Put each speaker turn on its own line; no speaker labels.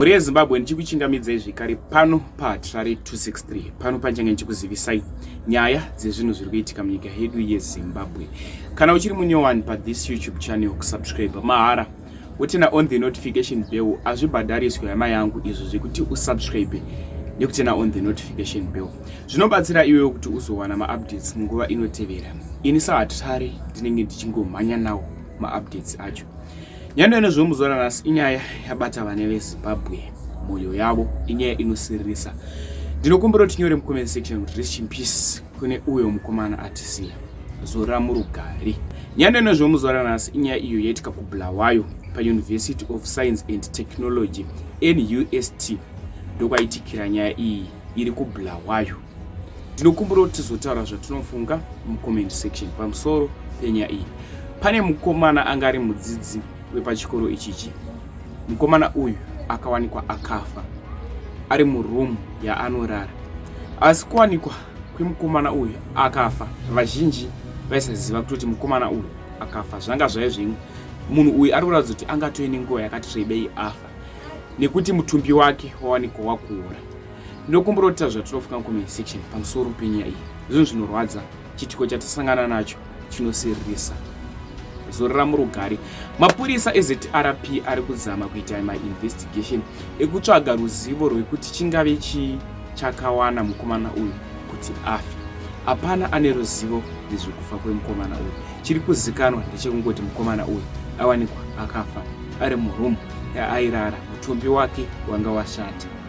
Mhuri yeZimbabwe, ndichikuchingamidzai zvekare pano paHatirare 263. Pano panchange ndichikuzivisai nyaya dzezvinhu zviri kuitika munyika yedu yeZimbabwe. Kana uchiri munyowani pathis YouTube channel, kusubscribe mahara, woturn on the notification bell. Hazvibhadhariswe, hama yangu, izvo zvekuti usubscribe nekuturn on the notification bell zvinobatsira iwewe kuti uzowana maupdates munguva inotevera. Ini saHatirare ndinenge ndichingomhanya nawo maupdates acho. Nyaya nezvemuzuva ranhasi inyaya yabata vana veZimbabwe mwoyo yavo, inyaya inosiririsa. Ndinokumbira kuti tinyore mucomment section kuti rest in peace kune uyo mukomana atisiya, zorora murugare. Nyaya nezvemuzuva ranhasi inyaya iyo yaitika kuBulawayo, paUniversity of Science and Technology, NUST, ndokwaitikira nyaya iyi iri kuBulawayo. Ndinokumbira kuti tizotaura zvatinofunga mucomment section pamusoro penyaya iyi. Pane mukomana anga ari mudzidzi wepachikoro ichichi. Mukomana uyu akawanikwa akafa ari murumu yaanorara. Asi kuwanikwa kwemukomana uyu akafa, vazhinji vaisaziva kutoti mukomana uyu akafa. Zvanga zvaizvimwe, munhu uyu ari kuratidza kuti angatoine nguva yakati rebei afa, nekuti mutumbi wake wawanikwa wakuora. Ndinokumbira kuti zvatinofunga mucomment section pamusoro penyaya iyi. Zvinhu zvinorwadza, chitiko chatasangana nacho chinosiririsa. Zorora murugare. Mapurisa eZRP ari kuzama kuita mainvestigation ekutsvaga ruzivo rwekuti chingave chii chakawana mukomana uyu kuti afe. Hapana ane ruzivo nezvekufa kwemukomana uyu. Chiri kuzikanwa ndechekungoti mukomana uyu awanikwa akafa ari murumu yaairara, mutumbi wake wanga washata.